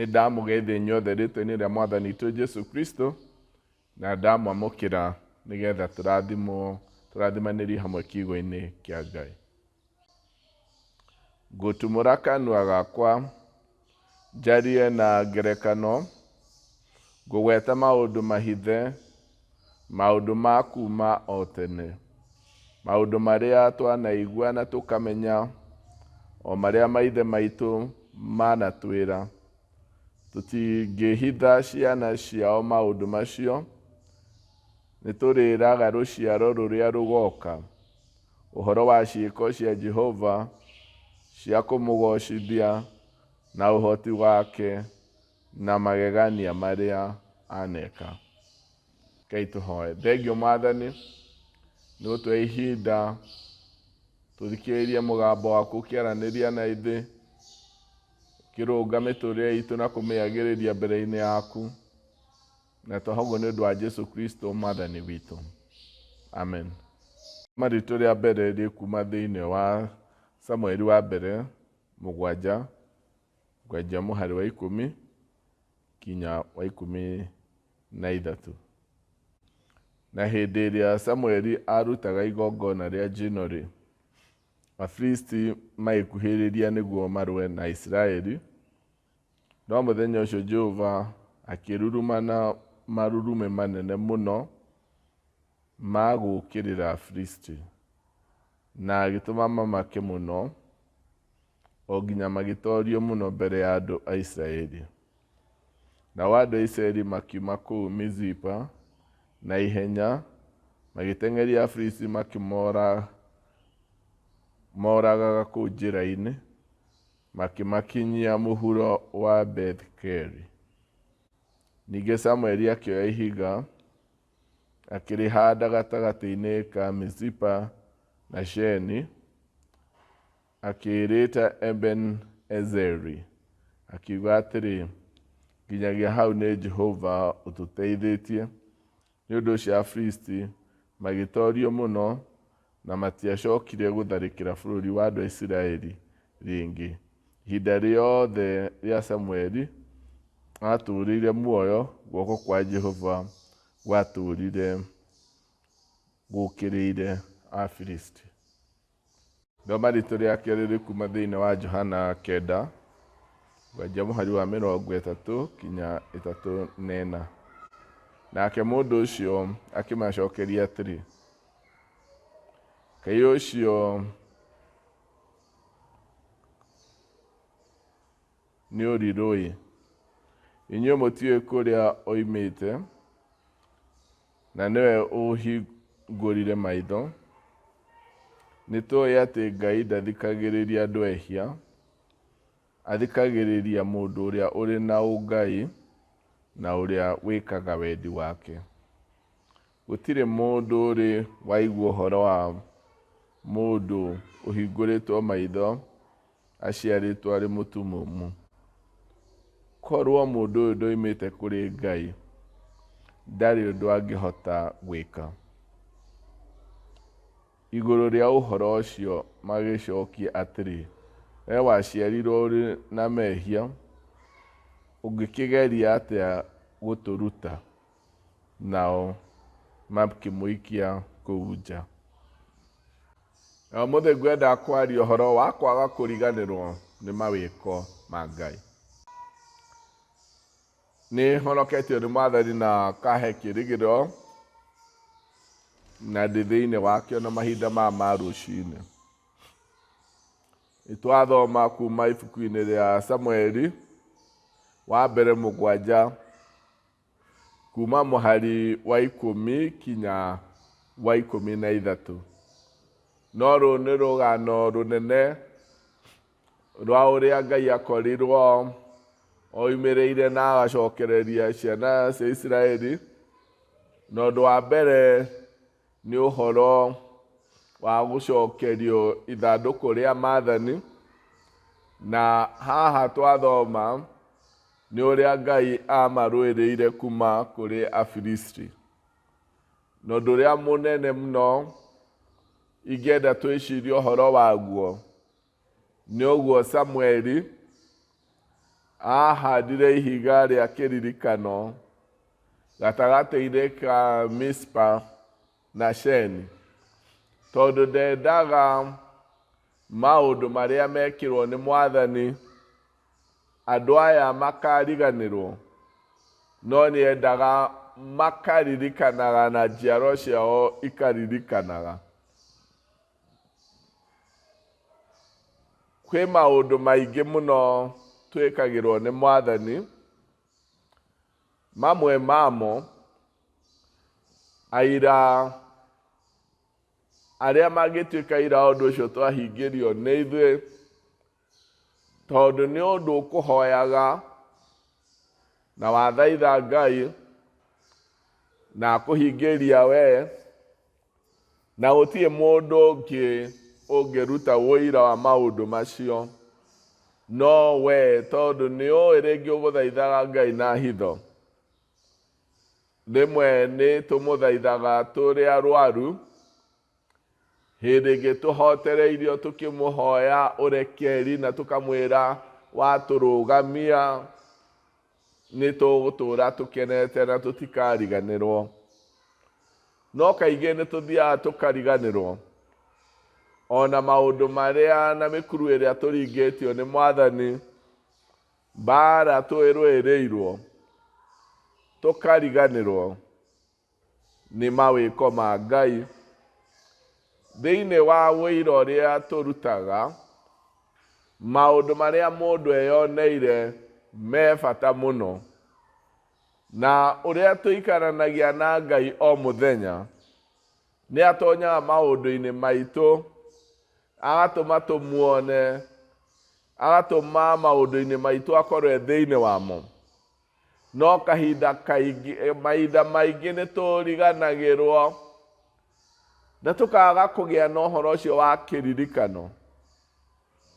Nĩ ndamũgeithia inyuothe rĩtwa-inĩ rĩa Mwathani witũ Jesu Kristo, na ndamwamũkĩra nĩgetha tũrathimwo, tũrathimanĩrio hamwe kiugo-inĩ kĩa Ngai. Ngũtumũra kanua gakwa njarie na ngerekano, ngũgweta maũndũ mahithe, maũndũ ma kuuma o tene, maũndũ marĩa twanaigua na tũkamenya, o marĩa maithe maitũ manatwĩra. Tũtingĩhitha ciana ciao maũndũ macio, nĩtũrĩĩraga rũciaro rũrĩa rũgooka ũhoro wa ciĩko cia Jehova cia kũmũgoocithia na ũhoti wake na magegania marĩa aneka. Rekei tũhoe. Thengiũ Mwathani, nĩ gũtũhe ihinda tũthikĩrĩrie mũgambo waku ũkĩaranĩria na ithuĩ, ũkĩrũnga mĩtũrĩre itũ na kũmĩagĩrĩria mbere-inĩ yaku. Na twahoguo nĩ ũndũ wa Jesu Kristo Mwathani witũ. Amen. Isomo ritũ rĩa mbere rĩ kuma thĩinĩ wa Samueli wa mbere mũgwanja kwanjia mũhari wa ikũmi kinya wa 13. Na hĩndĩ ĩrĩa Samueli aarutaga igongona rĩa njino-rĩ, Afilisti magĩkuhĩrĩria nĩguo marũe na Isiraeli, no mũthenya ũcio Jehova akĩruruma na marurumĩ manene mũno ma gũũkĩrĩra Afilisti, na agĩtũma mamake mũno, o nginya magĩtoorio mũno mbere ya andũ a Isiraeli. Nao andũ a Isiraeli makiuma kũu Mizipa na ihenya, magĩteng'eria Afilisti makĩmoragaga kũu njĩra-inĩ, makĩmakinyia mũhuro wa Beth-keri. Ningĩ Samueli akĩoya ihiga, akĩrĩhaanda gatagatĩ-inĩ ka Mizipa na Sheni, Akĩĩrĩta Eben-Ezeri, akiuga atĩrĩ, Nginyagia hau nĩ Jehova ũtũteithĩtie. Nĩ ũndũ ũcio Afilisti magĩtoorio mũno na matiacokire gũtharĩkĩra bũrũri wa andũ a Isiraeli rĩngĩ. Ihinda rĩothe rĩa Samueli aatũũrire muoyo, guoko kwa Jehova gwatũũrire gũũkĩrĩire Afilisti. Thoma ritũ rĩa kerĩ rĩ kuma thĩinĩ wa Johana 9, kwanjia mũhari wa 34. Nake mũndũ ũcio akĩmacokeria atĩrĩ, Kaĩ ũcio nĩ ũrirũ-ĩ! Inyuĩ mũtiũĩ kũrĩa oimĩte, na nĩwe ũhingũrire maitho. Nĩ tũĩ atĩ Ngai ndathikagĩrĩria andũ ehia, athikagĩrĩria mũndũ ũrĩa ũrĩ na ũngai na ũrĩa wĩkaga wendi wake. Gũtirĩ mũndũ ũrĩ waigua ũhoro wa mũndũ ũhingũrĩtwo maitho aciarĩtwo arĩ mũtumumu. Korwo mũndũ ũyũ ndoimĩte kũrĩ Ngai, ndarĩ ũndũ angĩhota gwĩka. Igũrũ rĩa ũhoro ũcio magĩcokia atĩrĩ, Wee waciarirwo ũrĩ na mehia, ũngĩkĩgeria atĩa gũtũruta? Nao makĩmũikia kũu nja. Ũmũthĩ ngwenda kwaria ũhoro wa kwaga kũriganĩrwo nĩ mawĩko ma Ngai. Nĩ honoketio nĩ Mwathani na akahe kĩrĩgĩrĩro na ndĩ thĩinĩ wake ona mahinda maya ma rũcinĩ. Nĩ twathoma kuma ibuku-inĩ rĩa Samueli wa mbere 7 kuma mũhari wa 10 kinya wa 13. No rũũ nĩ rũgano rũnene rwa ũrĩa Ngai akorirwo oimĩrĩire na agacokereria ciana cia Isiraeli. Na ũndũ wa mbere nĩ ũhoro wa gũcokerio ithandũkũ rĩa maathani. Na haha twathoma nĩ ũrĩa Ngai amarũĩrĩire kuma kũrĩ Afilisti. Na ũndũ ũrĩa mũnene mũno ingĩenda twĩcirie ũhoro waguo nĩ ũguo Samueli Aahandire ihiga rĩa kĩririkano gatagatĩ-inĩ ka Mispa na Sheni, tondũ ndendaga maũndũ marĩa mekirwo nĩ Mwathani andũ aya makariganĩrwo, no nĩendaga makaririkanaga na njiaro ciao ikaririkanaga. Kwĩ maũndũ maingĩ mũno twĩkagĩrwo nĩ Mwathani, mamwe mamo aira arĩa mangĩtuĩka aira a ũndũ ũcio twahingĩrio nĩ ithuĩ, tondũ nĩ ũndũ ũkũhoyaga na wathaitha Ngai na akũhingĩria we, na gũtirĩ mũndũ ũngĩ ũngĩruta ũira wa maũndũ macio no we, tondũ nĩ ũĩ rĩngĩ ũgũthaithaga Ngai na hitho. Rĩmwe nĩ tũmũthaithaga tũrĩ arwaru, hĩndĩ ĩngĩ tũhotereirio tũkĩmũhoya ũrekeri na tũkamwĩra watũrũgamia nĩ tũgũtũra tũkenete na tũtikariganĩrwo. No kaingĩ nĩ tũthiaga tũkariganĩrwo ona maũndũ marĩa na mĩkuru ĩrĩa tũringĩtio nĩ Mwathani, mbara twĩrũĩrĩirwo, tũkariganĩrwo nĩ mawĩko ma Ngai. Thĩinĩ wa ũira ũrĩa tũrutaga, maũndũ marĩa mũndũ eyoneire me bata mũno, na ũrĩa tũikaranagia na Ngai o mũthenya, nĩ atonyaga maũndũ-inĩ maitũ, agatũma tũmuone, agatũma maũndũ-inĩ maitũ akorwo e thĩinĩ wamo. No kahinda kaingĩ, mahinda maingĩ nĩ tũriganagĩrwo na tũkaga kũgĩa na ũhoro ũcio wa kĩririkano,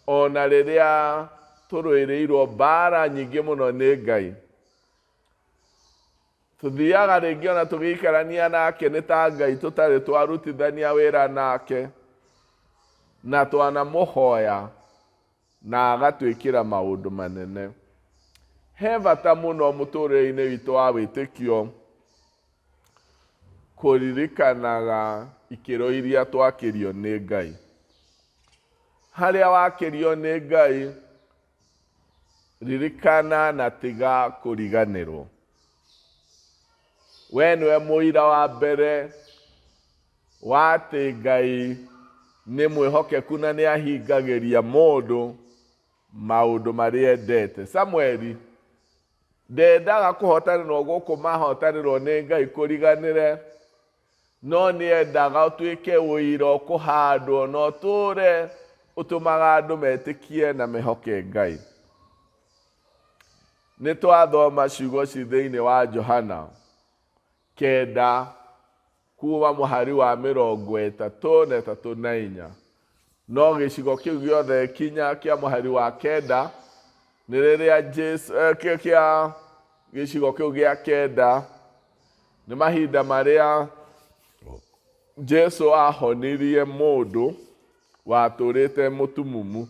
ona rĩrĩa tũrũĩrĩirwo mbara nyingĩ mũno nĩ Ngai. Tũthiaga rĩngĩ ona tũgĩikarania nake nĩ ta Ngai tũtarĩ twarutithania wĩra nake, na twanamũhoya na agatwĩkĩra maũndũ manene. He bata mũno mũtũrĩre-inĩ witũ wa wĩtĩkio kũririkanaga ikĩro iria twakĩrio nĩ Ngai. Harĩa wakĩrio nĩ Ngai, ririkana na tiga kũriganĩrwo. We nĩwe mũira wa mbere wa atĩ Ngai nĩ mwĩhokeku na nĩ ahingagĩria mũndũ maũndũ marĩa endete. Samueli ndendaga kũhotanĩrwo gũkũ mahotanĩrwo nĩ Ngai kũriganĩre, no nĩ endaga ũtuĩke ũira ũkũhandwo na ũtũre ũtũmaga andũ metĩkie na mehoke Ngai. Nĩ twathoma ciugo ci thĩinĩ wa Johana 9 kuma mũhari wa 34. No gĩcigo kĩu gĩothe kinya kĩa mũhari wa 9 nĩ rĩrĩa Jesu, kĩa gĩcigo kĩu gĩa 9 nĩ mahinda marĩa Jesu ahonirie mũndũ watũrĩte mũtumumu.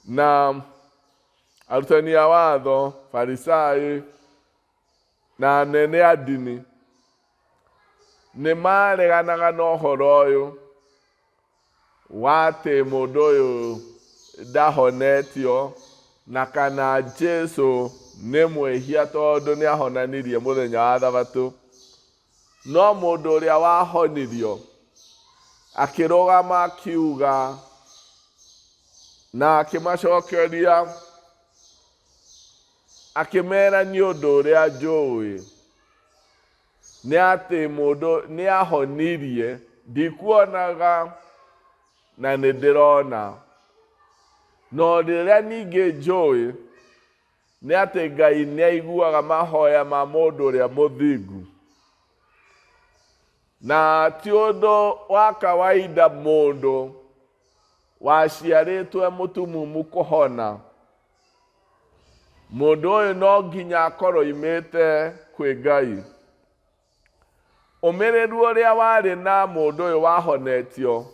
Na arutani a watho, Farisai na anene a ndini nĩ mareganaga na ũhoro ũyũ wa atĩ mũndũ ũyũ ndahonetio na kana Jesu nĩ mwĩhia tondũ nĩ ahonanirie mũthenya wa Thabatũ. No mũndũ ũrĩa wahonirio akĩrũgama akiuga na akĩmacokeria akĩmera nĩ ũndũ ũrĩa njũĩ nĩ atĩ mũndũ nĩ ahonirie, ndikuonaga na nĩ ndĩrona. No rĩrĩa ningĩ njũĩ nĩ atĩ Ngai nĩ aiguaga mahoya ma mũndũ ũrĩa mũthingu. Na ti ũndũ wa kawaida mũndũ waciarĩtwo e mũtumumu kũhona. Mũndũ ũyũ no nginya akorwo oimĩte kwĩ Ngai. Ũmĩrĩru ũrĩa warĩ na mũndũ ũyũ wahonetio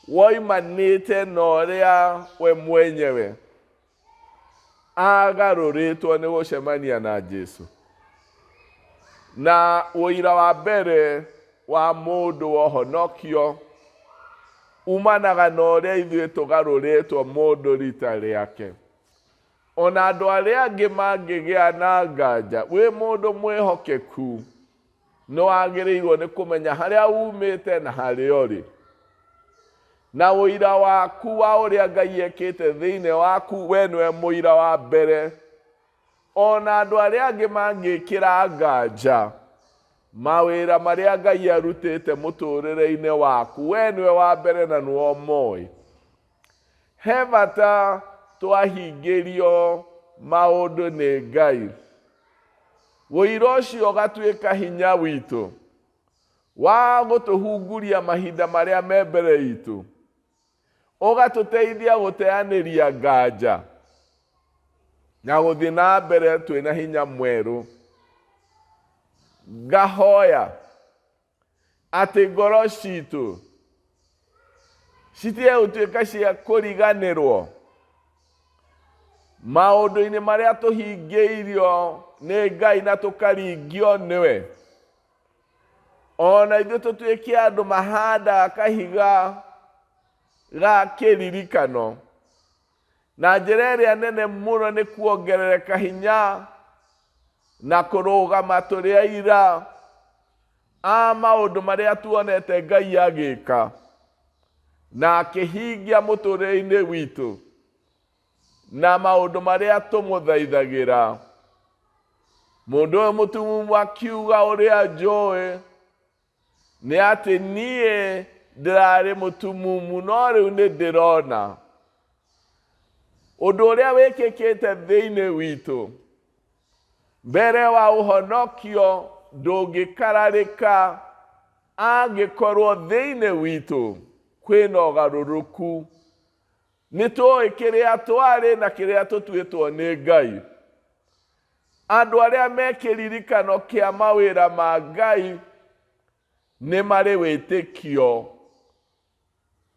woimanĩte na ũrĩa we mwenyewe. Agarũrĩtwo nĩ gũcemania na Jesu. Na ũira wa mbere wa mũndũ wohonokio umanaga na ũrĩa ithuĩ tũgarũrĩtwo mũndũ rita rĩake. Ona andũ arĩa angĩ mangĩgĩa na nganja, wĩ mũndũ mwĩhokeku nĩ wagĩrĩirwo nĩ kũmenya harĩa umĩte na harĩa ũrĩ. Na ũira waku wa ũrĩa Ngai ekĩte thĩinĩ waku, we nĩwe mũira wa mbere. Ona andũ arĩa angĩ mangĩkĩra nganja mawĩra marĩa Ngai arutĩte mũtũrĩre-inĩ waku, we nĩwe wa mbere na nĩwe ũmoĩ. He bata twahingĩrio maũndũ nĩ Ngai. Ũira ũcio ũgatuĩka hinya witũ wa gũtũhunguria mahinda marĩa me mbere itũ, ũgatũteithia gũteanĩria nganja na gũthiĩ na mbere twĩna hinya mwerũ. Ngahoya atĩ ngoro citũ citige gũtuĩka cia kũriganĩrwo maũndũ-inĩ marĩa tũhingĩirio nĩ Ngai na tũkaringio nĩwe. Ona ithuĩ tũtuĩke andũ mahandaga kahiga ga kĩririkano. Na njĩra ĩrĩa nene mũno nĩ kuongerereka hinya na kũrũgama tũrĩ aira a maũndũ marĩa tuonete Ngai agĩka na akĩhingia mũtũrĩre-inĩ witũ na maũndũ marĩa tũmũthaithagĩra. Mũndũ ũyũ mũtumumu akiuga ũrĩa njũĩ nĩ atĩ niĩ ndĩrarĩ mũtumumu no rĩu nĩ ndĩrona. Ũndũ ũrĩa wĩkĩkĩte thĩinĩ witũ mbere wa ũhonokio ndũngĩkararĩka angĩkorwo thĩinĩ witũ kwĩna ũgarũrũku. Nĩ tũĩ kĩrĩa twarĩ na kĩrĩa tũtuĩtwo nĩ Ngai. Andũ arĩa me kĩririkano kĩa mawĩra ma Ngai nĩ marĩ wĩtĩkio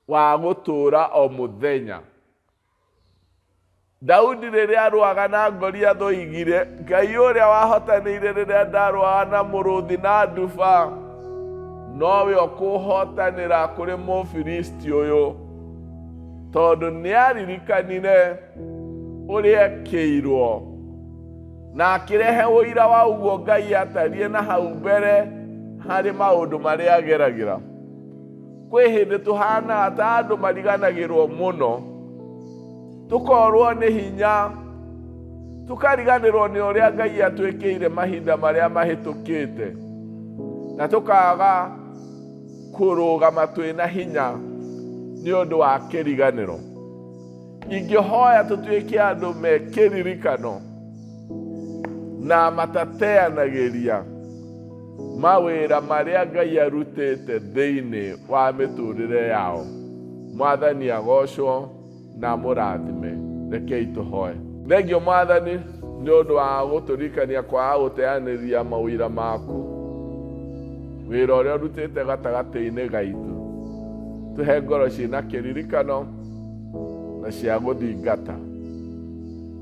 wa gũtũũra o mũthenya. Daudi rĩrĩa arũaga na Goliathũ oigire, Ngai ũrĩa wahotanĩire rĩrĩa ndarũaga na mũrũthi na nduba, nowe ũkũhotanĩra kũrĩ Mũfilisti ũyũ. Tondũ nĩaririkanire ũrĩa ekĩirwo na akĩrehe ũira wa ũguo Ngai atariĩ na hau mbere harĩ maũndũ marĩa ageragĩra. Kwĩ hĩndĩ tũhanaga ta andũ mariganagĩrwo mũno, tũkorwo nĩ hinya, tũkariganĩrwo nĩ ũrĩa Ngai atwĩkĩire mahinda marĩa mahĩtũkĩte, na tũkaga kũrũgama twĩna hinya nĩ ũndũ wa kĩriganĩro. Ingĩhoya tũtuĩke andũ me kĩririkano na matateanagĩria mawĩra marĩa Ngai arutĩte thĩinĩ wa mĩtũrĩre yao. Mwathani agocwo na mũrathime. Rekei tũhoe. Thengio Mwathani nĩ ũndũ wa gũtũririkania kwaga gũteanĩria mawĩra maku, wĩra ũrĩa ũrutĩte gatagatĩ-inĩ gaitũ. Tũhe ngoro ciĩna kĩririkano na cia gũthingata,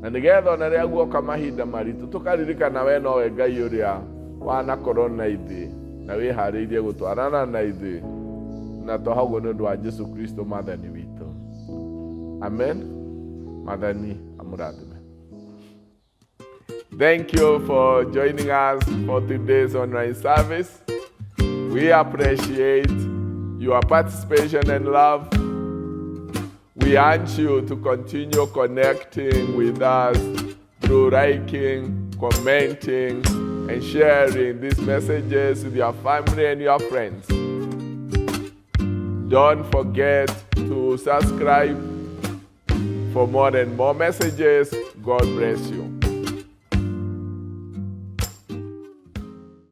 na nĩgetha ona rĩrĩa guoka mahinda maritũ tũkaririkana we nowe Ngai ũrĩa wanakorwo na ithuĩ na wĩharĩirie gũtwarana na ithuĩ, na twahoguo nĩ ũndũ wa Jesu Kristo Mwathani witũ. Amen. Mwathani amũrathime. Thank you for joining us for today's online service. We appreciate your participation and love. We urge you to continue connecting with us through liking, commenting, and sharing these messages with your family and your friends. Don't forget to subscribe for more and more messages. God bless you.